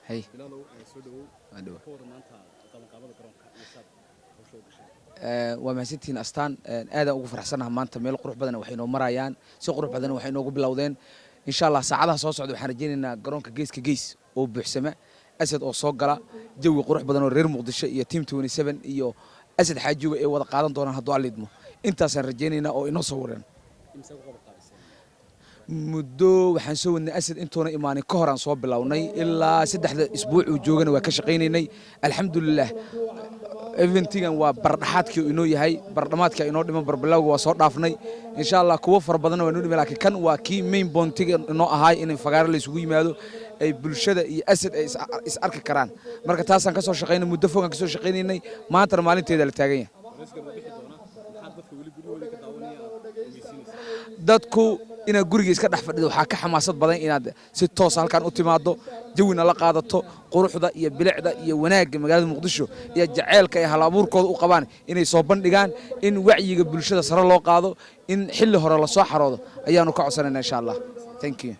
Hay. Bilaalow, soo dhawow. Waa dhawo. Ka waran maanta qabanqaabada garoonka iyo saad hawsha u gashay? Waa mahadsantihiin Astaan. Aadaan ugu faraxsanaha maanta. Meel qurux badan waxay inoo marayaan, si qurux badan waxay inoogu bilowdeen. Insha Allah saacadaha soo socda waxaan rajaynaynaa garoonka geeska gees oo buuxsama, Asad oo soo gala, jawi qurux badan oo reer Muqdisho iyo Team 27 iyo Asad Xaajiba ay wada qaadan doonaan hadduu Alla idmo. Intaasaan rajaynaynaa oo inoo soo wareen. Imisa ku qaban qaabiseen? Muddo waxaan soo wadnay Asad intuuna imaanin ka hor aan soo bilownay. Ilaa 3da isbuuc uu joogana waa ka shaqaynaynay. Alxamdulilah, eventigan waa bardhaxaadkii uu inoo yahay, bardhamaadka inoo dhiman, barbilowga waa soo dhaafnay. Insha Allah kuwo fara badanna waa inoo dhiman, laakiin kan waa kii main pointiga inoo ahaay in fagaaro la isugu yimaado, ay bulshada iyo Asad ay is arki karaan. Marka taasaan ka soo shaqaynay, muddo fogaan ka soo shaqaynaynay, maantana maalinteeda la taagan yahay. Waraysigan ma bixi doona? Maxaad dadka weli guryahooda ka daawanaya aad ogeysiinaysaa? Dadku inaad guriga iska dhex fadhido waxaa ka xamaasad badan inaad si toosa halkan u timaado, jawina la qaadato, quruxda iyo bilicda iyo wanaagga magaalada Muqdisho iyo jaceylka ay hal abuurkooda u qabaan inay soo bandhigaan, in wacyiga bulshada sare loo qaado, in xilli hore lasoo xaroodo ayaanu ka codsanayna insha Allah. Thank you.